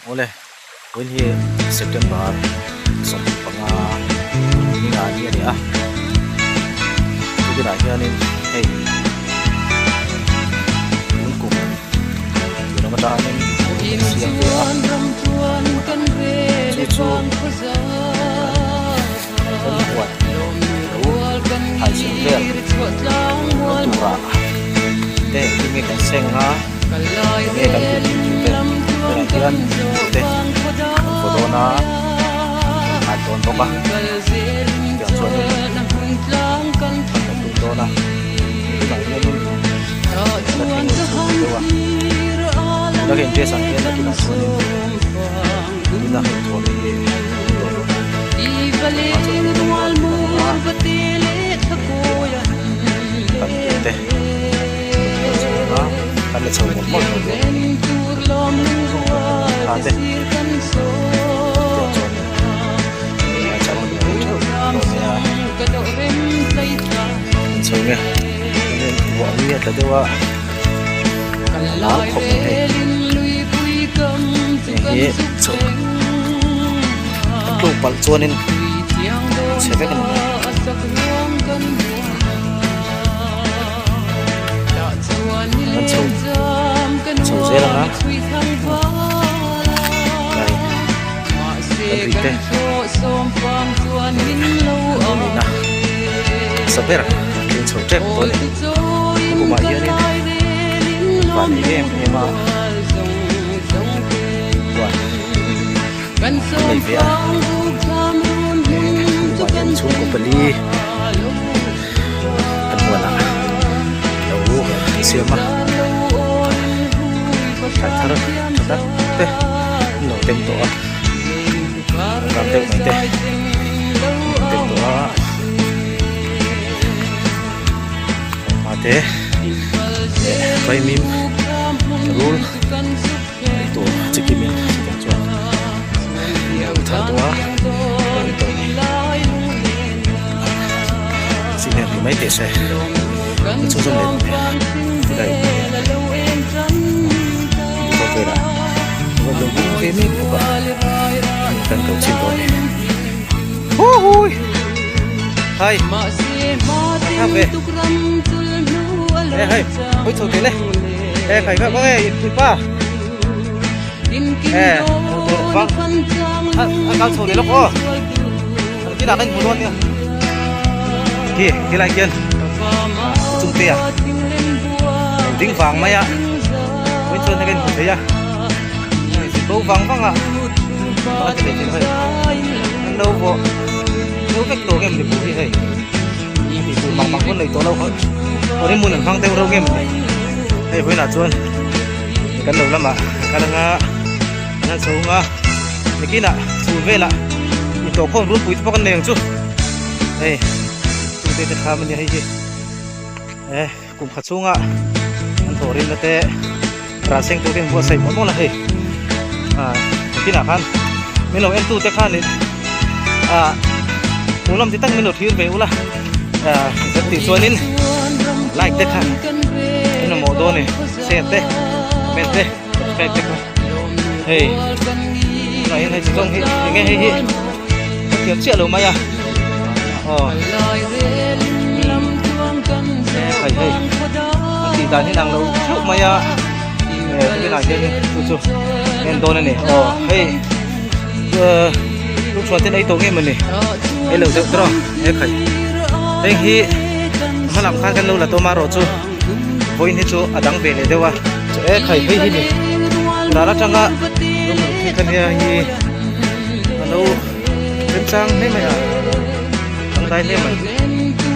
Awle vawiin hi September 15 ni a ni a ni a chutinah hianin hei tun kum tun ang atangin kan siam ve a chu chu kan huan lo thaisem vel lo turah te engtin nge kan seng a enge kan tih tih te tunah hian te kan fawh dawn a kan hal dawn bawk a tiang chuanin kan la tum dawn a tunah hianin la thleng in chhung deuh a tuna ka interest ang hian nakinah chuanin tuna hei thuam hi kan tum te kan la chho mawlh mawlh tawh dawn a ni tha te chuan chho nge ruah hi a tla deuh a a lar khawp mai hei hei hi chho a tluk palh chuanin chhe vek a ni mai. Kan chho chho zel ang a tlai kan ri te an lo nihna hmasa ber an thleng chho tep tawh a ni kumah hianin van nei em em a huan an nei ve a kumah hian chhungkaw pali kan huanah lo siam a thlai thar tha tak te an lo tem tawh a ram deuh mai te an lo tem tawh a hma te leh vaimim rul ei tur chi kim in chutiang chuan an thar tawh a lo ni tawh a ni cement ni mai teh se an chhunzawm leh dawn a ni khawvelah an lo bung ve mek bawk a kan ko chhin dawn a ni huhui hai a ve e hei hawi chho teh le e khai kha khaw nge in pa e vang a kal chho leh lawk aw an kinah kan inhmu dawn nia khi helai khian chung te a ding vang mai a vawiin chuan hei kan inhmu thei a bo vang vang a a ti thei hei an lo vawh lo vek tawh nge mawni pawh hi hei tih tur mak mak pawn nei tawh lo awri hmun an hmang deuh reuh nge mawni hei vawiinah chuan kan lo lamah kal anga an han chho anga nikinah chhun velah intawhkhawm runpui te pawh kan nei ang chu hei chungte te thlam ania hei hi e kum khat chhunga an thawh rinna te ral seng tur te an buatsaih mawlh mawlh a hei ah nikinah khan min lo entu te khanin ah hmuh lam ti tak min lo thlir ve ula ah zet tih chuanin like te kha in mamawh dawn a ni share te comment te subscribe te kha hei tunah hian hei chi zawng hi enge hei hi ka thiam chiah lo mai a aw hei hei an tih dan hi an ang lo theuh mai a eh tunah hian chu chu en dawn a ni aw hei eh lungchhuan ten ei tawh nge mawni ei lo deuh tawh he khai heng hi hma lam khan kan lo la tawm a rawh chu vawiin hi chu a dang ve leh deuh a chu e khai hei hi ni ral atanga khi kha nia hi a lo remchang hle mai a dangdai hle mai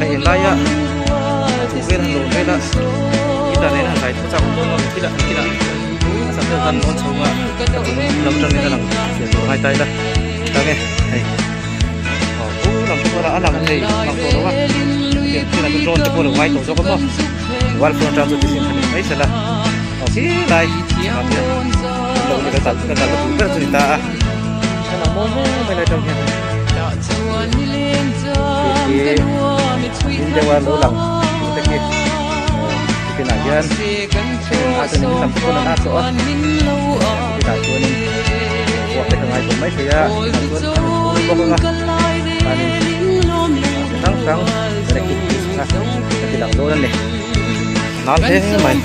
a en lai a chu vel han lawm vel a guitar nen a han zai thu chak awm dawn a thil ah thil ah a sak deuh khan an chho a a chung lam atangin a lang fiah tur ngai ta ila tang e hei aw pu lam te pawh a lang thei mang tawh lo a tiang thil ah chuan drone te pawh lo ngai tawh zawk a maw mobile phone atang chuan ti sin kha ni mai sela aw khi lai chungah khian an lo ni ka kal ka kalna tur ber chu ni ta a a lang mawi hle mai lai atang hian hei khi khi hlim deuh a lo lang tur te khi tikinah hian a chuan in lam te pawn an a tawh a tikinah chuanin. ngai tawh mai thei a tunah chuan a rawn phur bawk ang a chuanin chi hrang hrang electric piece kha a ti lang dawn a ni a nan hle mai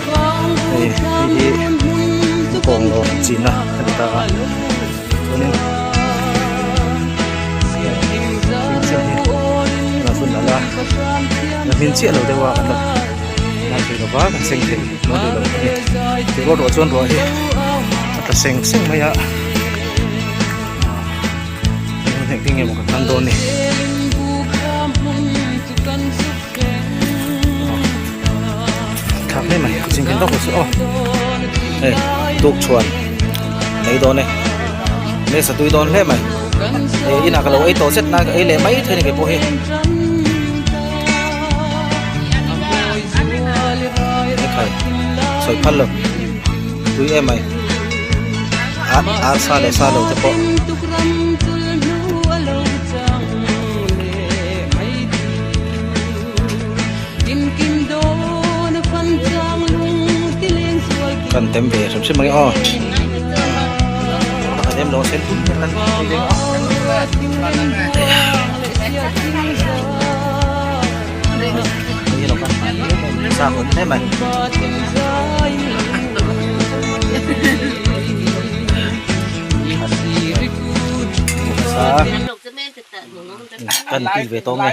hei hei hi kawnglo chinna a ni ta a chuanin hring chiah hi tunah chuan a la la hmin chiah lo deuh a kan la man thei lo va kan seng thei dawn rih lo a ni tih rual ruah chuan ruah hi a tla seng seng mai a engtin nge maw kan hman dawn ni. Thlak hle mai zing kan vak lo chu aw hei tuk chhuan nei dawn e mesa tui dawn hle mai hei inah ka lo ei tawh zet na ka ei leh mai thei a ni kei pawh hi ekhai sawi phal lo tui em mai ar sa leh sa lo te pawh. Kan tem ve hrim hrim ang e aw kan em lo sen tum hian kan ei deng a sa awm hle mai. Kan tui ve tawng e.